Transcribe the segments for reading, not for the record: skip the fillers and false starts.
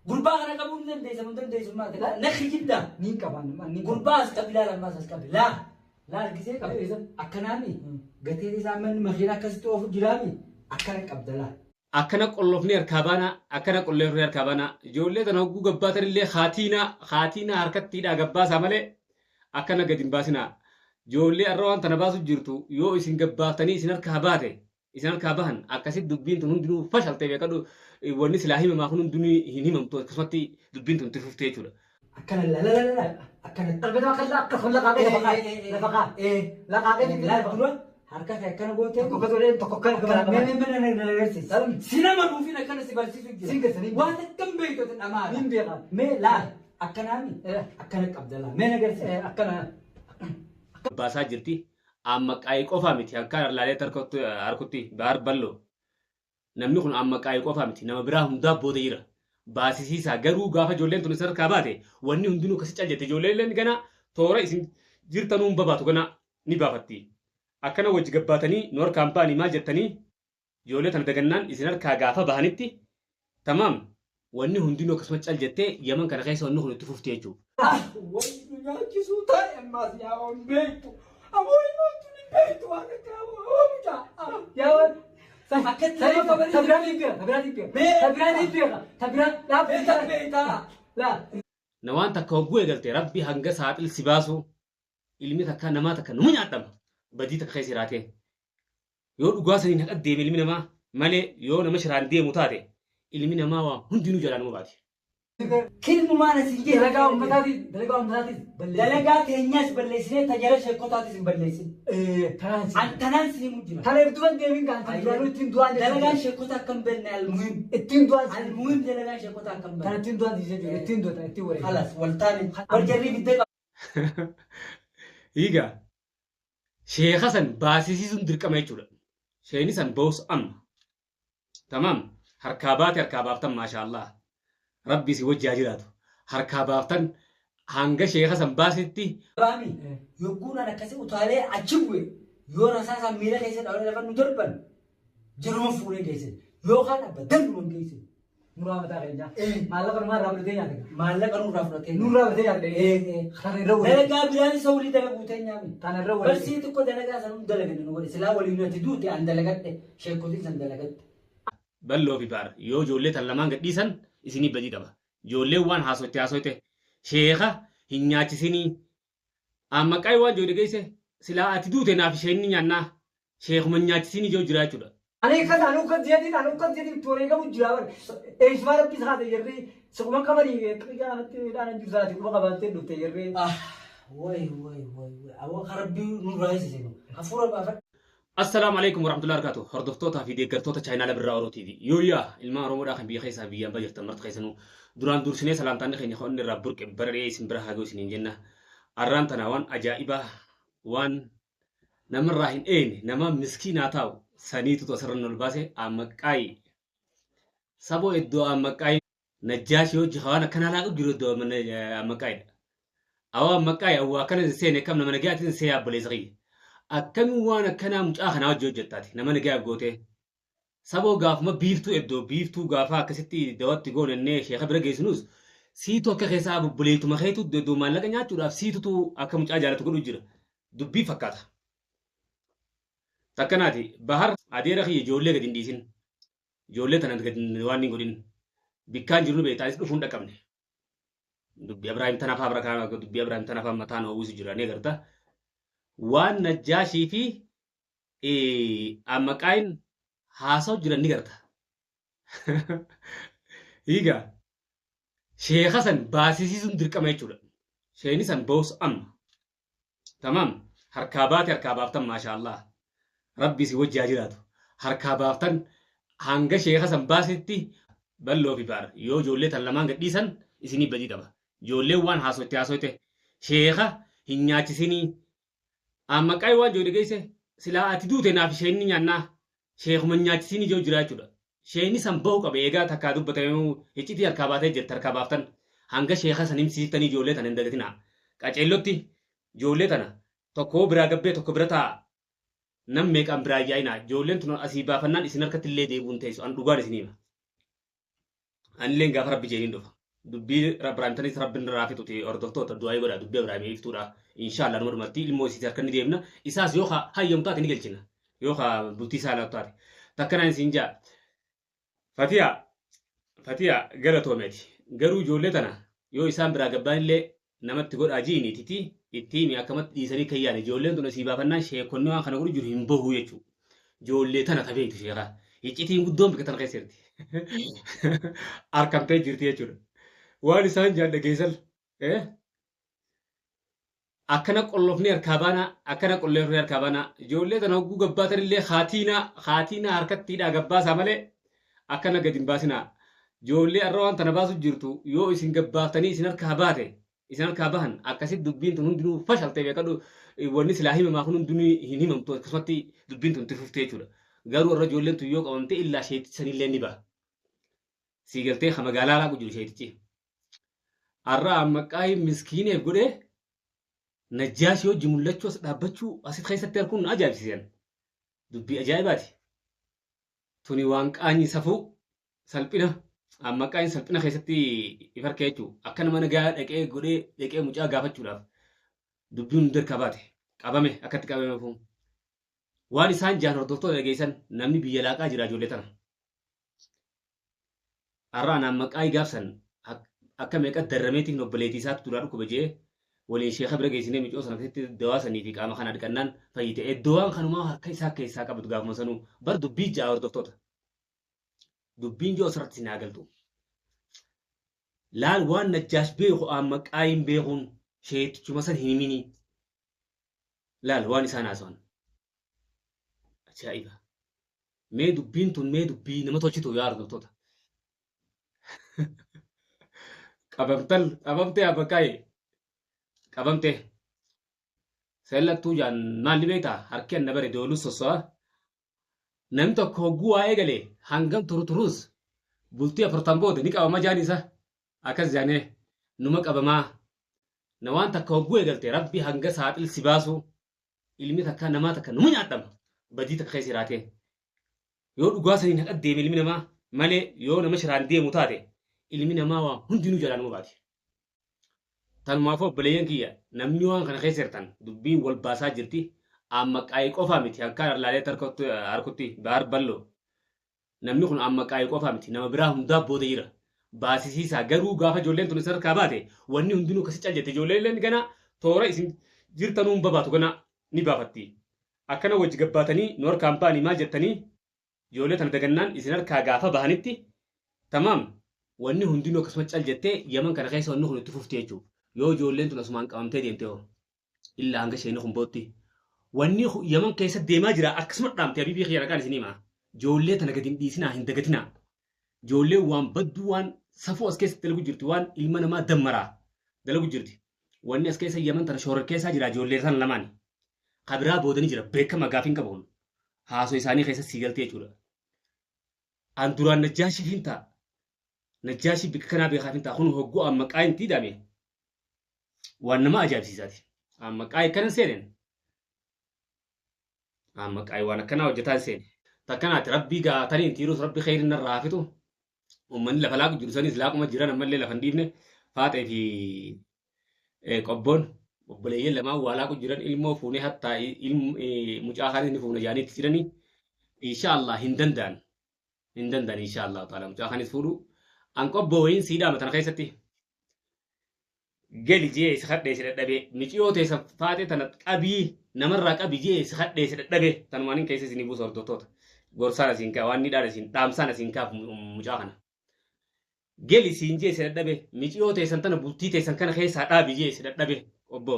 Gurbaa kana qabuu hin dandeessa hin dandeessu maal na kijibdaa. Niin qabaan niin qaba. Gurbaa as qabi laal ammaas as qabi laa laal gisee qabi akkanaami gatiin isaa manni makiina akkasitti oofu jiraami akkana qabda laa. Akkana qollofnee harkaa baanaa, akkana qollofnee harkaa baanaa. Ijoollee tana hogguu gabbaatan illee haatiinaa haatiinaa harkattiidhaa gabbaasaa malee akkana gadi hin baasinaa. Ijoollee arra waan tana baasu jirtu yoo isin gabbaaftanii isin harkaa baate isin harkaa bahan akkasitti dubbiin tun hundinuu fashaltee beekadhu wanni silaa himamaa kun hundinuu hin himamtu akkasumatti dubbiin tun itti fuftee jechuudha. Akkana la la la la akkana. Argata akka akka laqaaqee lafa kaa'e lafa kaa'e laqaaqee Laal dura harka kee akkana gootee. Tokko godhee tokko akkana Akkana qabaa. mee mee mee na agarsiisa. Si nama nuufin akkana si barsiisu jira. Siin keessanii. Waan akkam beektu dhamaadha. Niin beekaa. Mee laal akkanaami akkana qabda laal mee na agarsiisa. Akkana. Baasaa jirti. Amma qaayii qofaa miti akkaan arlaalee harkutti baar bal'oo. Namni kun amma qaayii qofaa miti nama biraa hundaa booda jira. Baasisiisaa garuu gaafa ijoolleen tun isin harkaa baate wanni hundinuu akkasi cal jette ijoolleen illee gana toora isin jirtanuu hin babaatu gana ni baafatti. Akkana wajji gabbaatanii nu harkaan ba'anii maal jettanii ijoollee tana dagannaan isin harkaa gaafa bahanitti tamaam wanni hundinuu akkasuma cal jettee Yaman kana keessa wanni kun itti fufti jechuudha. Wayi nu nyaachisuu taa'e ammaas yaa waan beektu. Ammoo himamtu ni beektu waan akka mucaa. Yaa waan. Akkatti nama qabanii Tabiraa niin beeka tabiraa niin beeka tabiraa niin beeka tabiraa Beektaa beektaa. Laa. Na waan takka hogguu eegalte rabbi hanga saaxil si baasu ilmi takka namaa takka numa nyaadhama badii takka keessa jiraatee. Yoo dhugaa saniin haqa deeme ilmi namaa malee yoo nama shiraan deemu taate ilmi namaa waa hundinuu jalaa nama baati. Kilmumaan asin jee. Dalagaa uummataatiin dalagaa uummataatiin balleessi. Dalagaa keenyas balleessinee tajaajila sheekotaatis hin balleessin. Tanaan si. Antanaan si himu jira. Kana ibduban deebiin kan duraanuu ittiin du'aan Dalagaan sheekota akkam benne almuhim. Ittiin du'aan Almuhim dalagaan sheekota akkam Kana benne. ittiin du'aan si jechuudha ittiin du'an ittiin wareegamu. Halas waltaane. Bar jarri fiddee qaba. Egaa sheeka san baasisiisuun dirqama jechuudha. Sheeni san bahus amma. Tamaam harkaa baate harkaa baaftan maashaallah. Rabbi si wajji haa jiraatu. Harkaa baaftan hanga sheeka san baasitti Baami yogguun an akkasii utaalee achi bu'e yoo rasaasaan miila keessa dhawanii lafa nu darban jiruma fuunee geesse yookaan abbadan nu geesse. Muraa mataa keenyaa. Maallaqa numaa irraa fudhatee nyaate. Maallaqa nurraa fudhatee. Nurraa fudhatee nyaate. Kana irra walii. Dalagaa biraan isa walii dalaguu teenyaami. Kana irra walii. Barsii xiqqoo dalagaa san hunda dalaganne nu godhe silaa waliin ati duute an dalagadhe sheekotiin san dalagadhe. Balloo fi baar yoo ijoollee tan lamaan gadhiisan isinii badii qaba. Ijoolleen waan haasoyte haasoyte sheeka hin nyaachisinii. Amma qayi waan ijoollee geesse silaa ati duute naaf isheen ni nyaannaa sheekuma hin nyaachisinii ijoo jira jechuudha. Ani kan anu kan jedhin anu kan jedhin tooree qabu jira bar. Eessumaa rabbi isaa ta'e jirri sukuma qabanii qiyyaa kanatti dhaan jiru isaati quba qabaatee dhufte jirri. Way way way way awwa karabbii nurraa hisise hafuura baafadhu. Assalaamu alaikum warahmatullahi wabarakatuh. Hordoftootaa fi deeggartoota chaayinaala Birraa Oroo TV. Yooyyaa ilmaan Oromoodhaa kan biyya keessaa biyyaan baa jirtan marti keessanuu duraan dursinee salaamtaanni keenya kan inni irraa burqe bara dhiyee isin bira haa ga'u isiniin jenna. Arraan tana waan ajaa'ibaa waan namarraa hin eegne nama miskiinaa taa'u saniitu asirra ol baase ammaqqaayi. Saboo iddoo ammaqqaayi Najjaashi hojii waan akkanaa laaqu jiru iddoo ammaqqaayidha. Awwa ammaqqaayi awwa akkana hin seene akkam nama nagayaatiin see obboleessa kiyya. Akkamiin waan akkanaa mucaa kanaa hojii hojjettaati nama nagayaaf gootee. Saboo gaafuma biiftuu iddoo biiftuu gaafa akkasitti dawatti goonannee sheeka bira geessinus siitu akka keessaa bubbuleetuma keetu iddoo maallaqa nyaachuudhaaf siitutu akka mucaa jaalatu godhu jira. Dubbii fakkaata. Takkanaati bahar adeera kiyya ijoollee gadi hin dhiisin. Ijoollee tana gadi waan hin godhin. Bikkaan jiru beektaa dhufuun hin dhaqqabne. Dubbii Abrahaam tanaafaa barakaa dubbii Abrahaam tanaafaa mataan oowwisu jira ni agarta. Waan Najjaashii fi Ammaqaayin haasa'u jiran ni garta. Egaa sheeka san baasisiisuun dirqama jechuudha. Sheeni san bahus amma. Tamaam harkaa baate harkaa baaftan maashaallah. Rabbi si wajji haa jiraatu. Harkaa baaftan hanga sheeka san baasitti balloo fi baar yoo ijoollee tan lamaan gadhiisan isinii badii qaba. Ijoolleen waan haasoyte haasoyte sheeka hin nyaachisinii. Ammaqaayi waan ijoollee geesse silaa ati duute naaf isheen ni nyaannaa sheekuma hin nyaachisinii ijoo jira jechuudha. Sheeni san bahu qaba eegaa takkaa dubbatame iccitii harkaa baatee jirti harkaa baaftan hanga sheeka san himsiiftanii ijoollee tana hin dagatinaa. Qaceellotti ijoollee tana tokko biraa gabbee tokko bira taa'a. Nam meeqaan biraa yaa'inaa ijoolleen tun asii baafannaan isin harkatti illee deebi'uun teessu an dhugaan isin hima. Anilleen gaafa rabbi jeeniin dhufa. Dubbii Ibraahim tanis rabbiin irraa fixuti hordoftoota du'aa godha dubbii Ibraahim iftuudha. Inshaallah numa dhumatti ilmoo isiiti harka ni deemna. Isaas yoo hayyamu taate ni galchina. Yoo bultii isaa laatu taate. Takkanaan isin jaa. Fatiyaa Fatiyaa galatoomeeti. Garuu ijoollee tana yoo isaan biraa gabbaan illee namatti godhaa jiiniititi itti himi akkamatti dhiisanii kayyaan ijoolleen tun asii baafannaan sheekonni waan kana godhu jiru hin bahu jechuudha. Ijoollee tana tabeetu sheekaa. Iccitiin guddoon bikka tana keessa jirti. Arkamtee jirti jechuudha. Waan isaan jaan dhageessan. Akkana qollofnee harkaa baanaa akkana qollofnee harkaa baanaa ijoollee tana hogguu gabbaatan illee haatiinaa haatiinaa harkattiidhaa gabbaasaa malee akkana gadi hin baasinaa. Ijoollee har'a waan tana baasu jirtu yoo isin gabbaaftanii isin harkaa baate isin harkaa bahan akkasitti dubbiin tun hundinuu fashaltee beekadhu wanni silaa himamaa kun hundinuu hin himamtu akkasumatti dubbiin tun itti fuftee jechuudha. Garuu har'a ijoolleen tun yoo qabamte illaa sheetichi sanillee ni baha. Sii galtee ka magaalaa laaqu jiru sheetichi. Har'a ammaqqaayii miskiineef godhee Najjaashii hojii mul'achuu as dhaabbachuu asit keessatti arguun na ajaa'ibsiisan. Dubbii ajaa'ibaati. Tuni waan qaanyi safuu salphina ammaqqaayin salphina keessatti if harka jechuudha. Akka nama nagaa dhaqee godhee dhaqee mucaa gaafachuudhaaf dubbiin hundi harkaa baate qabame akkatti qabame fuun. Waan isaan jaan hordoftoota dhageessan namni biyya laaqaa jira ijoollee tana. Har'a anaan maqaa gaafsan akka meeqa darrameetiin obboleettii isaatti duraa dhukkuba jee waliin sheeka bira geessinee micoo sana keessatti dawaa sanii fi qaama kana dhiqannaan fayyite. Iddoo kanumaa harka isaa keessaa qabatu gaafuma sanuu bar dubbii ja'a hordoftoota. Dubbiin jiru asirratti sin haa galtu. Laal waan Najjaash beeku maqaa hin beekuun sheetichuma san hin himini. Laal waan isaan haasawan. Ajaa'iba. Mee dubbiin tun mee dubbii nama tolchitu yaa hordoftoota. Qabamtan qabamtee abbaqaa'e qabamtee. Seellattuu jaan maalli beektaa harki anna bare dooluu sosso'a. Namni tokko hogguu waa eegale hangam turu turus bultii 40 booda ni qabama jaan isa akkas jaanee numa qabamaa. Na waan takka hogguu eegalte rabbi hanga saaxil si baasu ilmi takka namaa takka numa nyaadhama badii takka keessa jiraatee. Yoo dhugaa saniin haqa deeme ilmi namaa malee yoo nama shiraan deemu taate ilmi namaa waa hundinuu jalaa nama baati. Tanumaaf obboleeyyan kiyya namni waan kana keessa jirtan dubbiin wal baasaa jirti. Amma qaayii qofaa miti akkaan arlaalee harkutti baar bal'oo. Namni kun amma qaayii qofaa miti nama biraa hundaa booda jira. Baasisiisaa garuu gaafa ijoolleen tun isa harkaa baate wanni hundinuu akkasi cal jette ijoolleen gana toora isin jirtanuu hin babaatu gana ni baafatti. Akkana wajji gabbaatanii nu harkaan baanii maal jettanii ijoollee tana dagannaan isin harkaa gaafa bahanitti tamaam wanni hundinuu akkasuma cal jettee Yaman kana keessa wanni kun itti fufti jechuudha. Yoo ijoolleen tun asumaan qabamtee deemte hoo illaa hanga isheen kun bootti. Wanni Yaman keessa deemaa jira akkasuma dhaamte habiibii kiyya ragaan isin himaa. Ijoollee tana gadi hin dhiisinaa hin dagatinaa. Ijoolleen waan badduu waan safuu as keessatti dalagu jirti waan ilma namaa dammaraa dalagu jirti. Wanni as keessa Yaman tana shoora keessaa jira ijoollee sana lamaan. Kabiraa boodanii jira beekama gaafiin qabu kun. Haasoo isaanii keessa sii galtee jechuudha. An duraan Najjaashii hin ta'a. Najjaashii bikka kanaa beekaaf hin ta'a. Kun hogguu amma qaayin tiidame. Waan nama ajaa'ibsiisaati. Amma qaayi kanan seenen. Amma qaayi waan akkanaa hojjetaa hin seene. Takkanaati rabbii gaatanii tiirus rabbi kheyrin narraa hafitu. Uummanni lafa laaqu jiru sanis laaquma jiran ammallee lafa hin dhiifne faaxee fi qobboon obboleeyyan lamaan waa laaqu jiran ilmoo fuunee hattaa mucaa kaanis ni fuuna jaaniitti jiranii inshaallah hin danda'an. Hin danda'an inshaallah ta'ala mucaa kaanis fuudhu. An qobboo wayiin siidhaama tana keessatti. Geli jee si hadhee si dadhabee miciyoo teessa faaxee tana qabii namarraa qabi jee si hadhee si dadhabee tanumaan hin keessa isinii buusa hordoftoota. Gorsaan asiin kaa waan ni dhaadha isiin dhaamsaan asiin kaaf mucaa kana. Geli siin jee si dadhabe miciyoo teessan tana bultii teessan kana keessaa dhaabi jee si dadhabe obbo.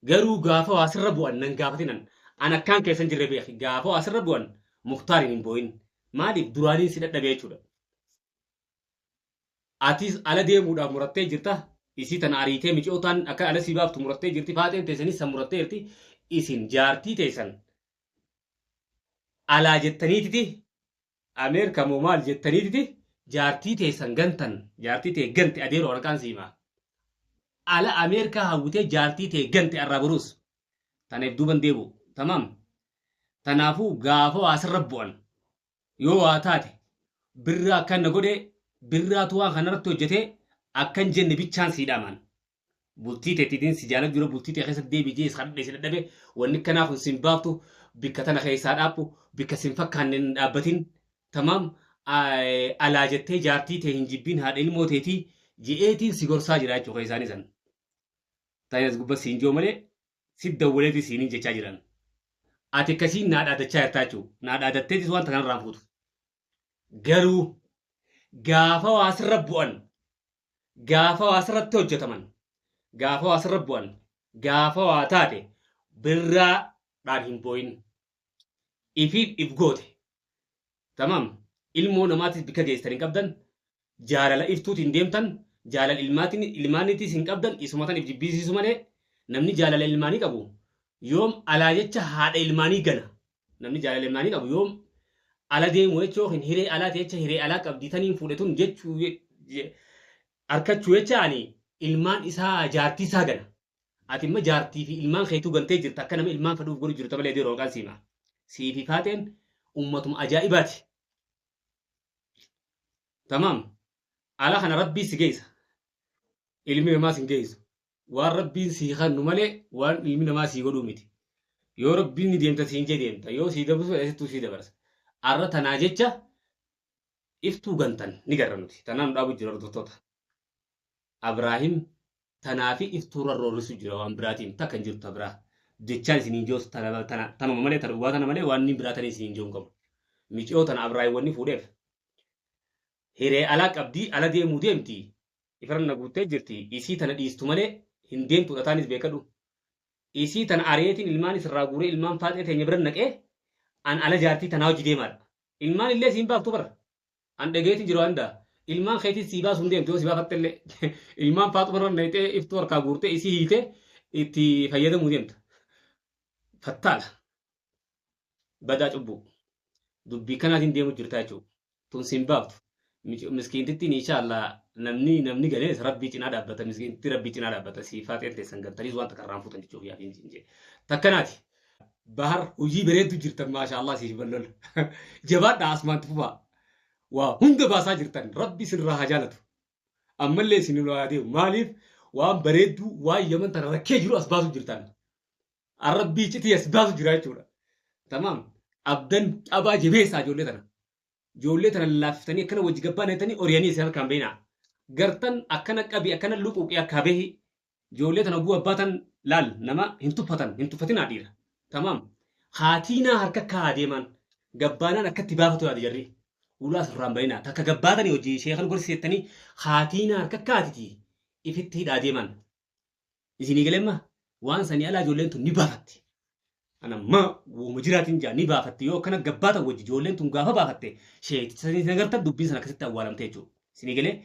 Garuu gaafa waa sirra bu'an nan gaafatinan an akkaan keessan jirre beeki gaafa waa sirra bu'an Muktaariin hin boo'in. Maaliif duraaniin si dadhabe jechuudha. Atis ala deemuudhaaf murattee jirta. Isii tana ariitee miciyootaan akka ala sii baaftu murattee jirti. Faaxeen teessanis san murattee jirti. Isin jaartii teessan alaa jettaniititi Ameerika moo maal jettaniititi jaartii teessan gantan jaartii tee gante adeeroo harkaan siimaa. Ala Ameerikaa hawwitee jaartii tee gante arraa boruus. Tanaaf duuban deebu. Tamaam. Tanaafuu gaafa waa sirra bu'an yoo waa taate birraa akkana godhe birraatu waan kanarratti hojjetee Akkan jenne bichaan sii dhaaman. Bultii teetiitiin si jaalatu jira bultii tee keessatti deebii jee kadhadhe si dadhabe wanni kanaaf sin baaftu bikka tana keessaa dhaabbu bikka sin fakkaanne hin dhaabbatin tamaam alaa jettee jaartii tee hin jibbiin haadha ilmoo teetii je'eetiin si gorsaa jira jechuudha isaanii san. Tani as gubbaa siin joo malee si dawwaleetii siiniin jechaa jiran. Ati akkasiin naa dhaadachaa jirtaa jechuudha. Naa dhaadatteetis waan kanarraan fuutu. Garuu gaafa waa sirra bu'an gaafa waa sirratti hojjetaman gaafa waa sirra bu'an gaafa waa taate birraadhaan hin boo'in. Ifiif if goote. Tamaam ilmoo namaatis bikka geessan hin qabdan jaalala iftuutiin deemtan jaalala ilmaaniitis hin qabdan isumatan if jibbisiisu malee namni jaalala ilmaanii qabu yoom alaa jecha haadha ilmaanii gana. Namni jaalala ilmaanii qabu yoom ala deemu jechuu hin hiree alaa jecha hiree alaa qabdii taniin fuudhe tun jechuu harkachuu jecha ani ilmaan isaa jaartii isaa gana. Ati immoo jaartii fi ilmaan keetuu gantee jirta akka nama ilmaan fedhuuf godhu jirta malee yeroo qaan siima. Siifi faateen ummatuma ajaa'ibaati. Tamaam. Ala kana rabbii si geessa. Ilmi namaa si geessu. Waan rabbiin sii kennu malee waan ilmi namaa sii godhuu miti. Yoo rabbiin ni deemta siin jee deemta. Yoo sii dabarsu eessattuu sii dabarsa. Arra tanaa jecha iftuu gantan ni garra nuti. Tanaan dhaabu jira hordoftoota. Abraahim tanaa fi iftuu rarroorrisu jira waan biraatiin takka hin jirtu biraa. Jechaan isiniin joos tanuma malee tana dhugaa tana malee waan inni biraa tanii isiniin joon qabu. Miciyoo tana Abraahim wanni fuudheef. Hiree alaa qabdii ala deemuu deemti. Ifaran na guuttee jirti. Isii tana dhiistu malee hin deemtu taanis beekadhu. Isii tana ari'eetiin ilmaan isirraa guuree ilmaan faaxee teenya bira naqee an ala jaartii tanaa hojii deemaadha. Ilmaan illee siin baaftu bara. An dhageetiin jiru handa. Ilmaan keetiin sii baasuun hin deemtu yoo si baafatte illee. Ilmaan faaxuma irra naqxee iftuu harkaa guurtee isii hiitee itti fayyadamuu deemta. Fattaala. Badaa cubbuu. Dubbii kanaatiin deemu jirta jechuudha. Tun siin baaftu. Miskiintittiin inshaallah namni namni galees rabbii cinaa dhaabbata miskiintitti rabbii cinaa dhaabbata sii faaxeen teessan gantaniis waan takka irraan fuutan jechuuf yaafiin siin jee. Takkanaati. Bahar hojii bareeddu jirtan maashaallah siif ballola. Jabaadhaa asumaatti fufaa. Waa hunda baasaa jirtan rabbi isinirraa haa jaalatu. Ammallee isin haa deemu. Maaliif waan bareedduu waan yaman tana rakkee jiru as baasu jirtan. Arrabbii iccitii as baasu jira jechuudha. Tamaam. Abdan qabaa jabeessaa ijoollee tana. Ijoollee tana laaffiftanii akkana wajji gabbaa neetanii oriyanii isin harkaan beeknaa. Gartan akkana qabi akkana luquuqi akka behi. Ijoollee tana guu abbaatan laal nama hin tuffatan hin tuffatinaa dhiira. Tamaam. Haatiinaa harka kaa'aa deeman. Gabbaanaan akkatti baafatu yaada jarri. Ulaa sirraan bayinaa. Takka gabbaatanii hojii sheekan gorsisettanii haatiinaa harka kaatiti ifitti hidhaa deeman. Isinii galemma waan sanii alaa ijoolleen tun ni baafatti. Ana ma wooma jiraatiin jaa ni baafatti yoo akkana gabbaatan wajji ijoolleen tun gaafa baafatte sheeticha sanii agartan dubbiin sana akkasitti awwaalamte jechuudha. Isinii galee.